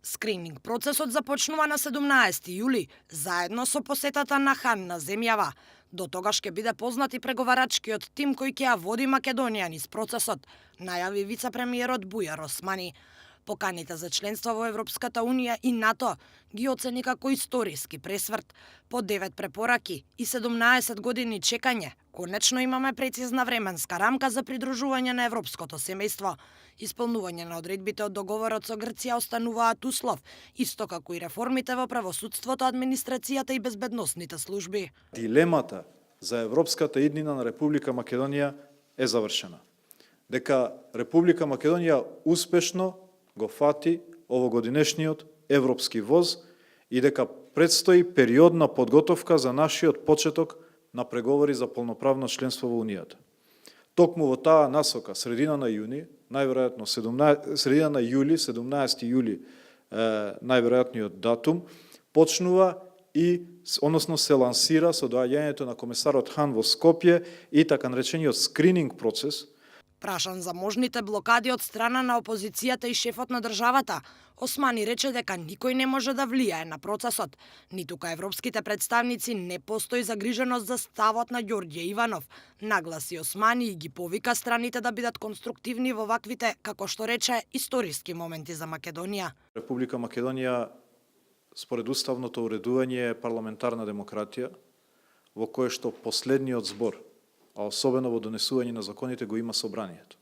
Скрининг процесот започнува на 17 јули, заедно со посетата на Хан на земјава. До тогаш ќе биде познат и преговарачкиот тим кој ќе ја води Македонија низ процесот, најави вице-премиерот Бујар Османи. Поканите за членство во Европската Унија и НАТО ги оцени како историски пресврт. По 9 препораки и 17 години чекање, конечно имаме прецизна временска рамка за придружување на европското семејство. Исполнување на одредбите од договорот со Грција остануваат услов, исто како и реформите во правосудството, администрацијата и безбедносните служби. Дилемата за европската иднина на Република Македонија е завршена. Дека Република Македонија успешно го фати овогодинешниот европски воз и дека предстои периодна подготовка за нашиот почеток на преговори за полноправно членство во Унијата. Токму во таа насока, средина на јуни, најверојатно средина на јули, 17 јули, најверојатниот датум, почнува односно се лансира со доаѓањето на комесарот Хан во Скопје и така наречениот скрининг процес. Прашан за можните блокади од страна на опозицијата и шефот на државата, Османи рече дека никој не може да влијае на процесот. Ниту кај европските представници не постои загриженост за ставот на Ѓорѓе Иванов. Нагласи Османи и ги повика страните да бидат конструктивни во ваквите, како што рече, историски моменти за Македонија. Република Македонија според уставното уредување е парламентарна демократија, во кое што последниот збор, а особено во донесување на законите, го има собранието.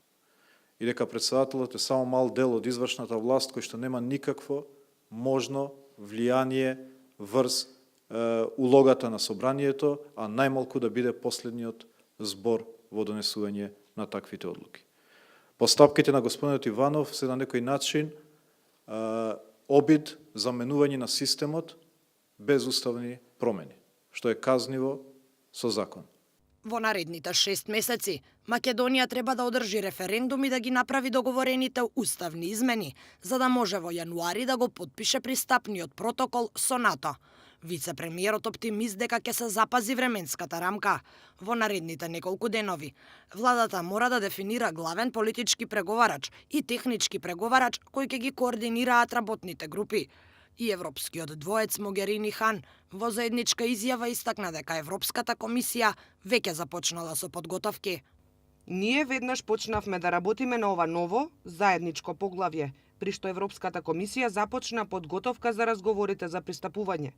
И дека председателот е само мал дел од извршната власт кој што нема никакво можно влијание врз улогата на собранието, а најмалку да биде последниот збор во донесување на таквите одлуки. Постапките на господинот Иванов се на некој начин обид за менување на системот без уставни промени, што е казниво со закон. Во наредните 6 месеци, Македонија треба да одржи референдум и да ги направи договорените уставни измени, за да може во јануари да го потпише пристапниот протокол со НАТО. Вице-премиерот оптимист дека ќе се запази временската рамка. Во наредните неколку денови, владата мора да дефинира главен политички преговарач и технички преговарач кои ќе ги координираат работните групи. И европскиот двоец Могерини Хан во заедничка изјава истакна дека Европската комисија веќе започнала со подготовки. Ние веднаш почнавме да работиме на ова ново, заедничко поглавје, при што Европската комисија започна подготовка за разговорите за пристапување.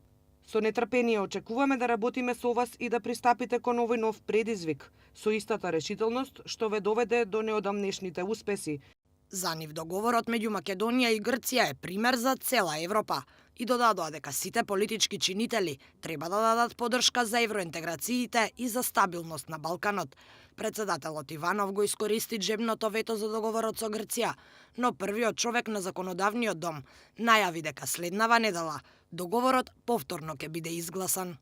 Со нетрпение очекуваме да работиме со вас и да пристапите кон овој нов предизвик, со истата решителност што ве доведе до неодамнешните успеси. За нив договорот меѓу Македонија и Грција е пример за цела Европа и додадоа дека сите политички чинители треба да дадат поддршка за евроинтеграциите и за стабилност на Балканот. Председателот Иванов го искористи джебното вето за договорот со Грција, но првиот човек на законодавниот дом најави дека следнава недела договорот повторно ќе биде изгласан.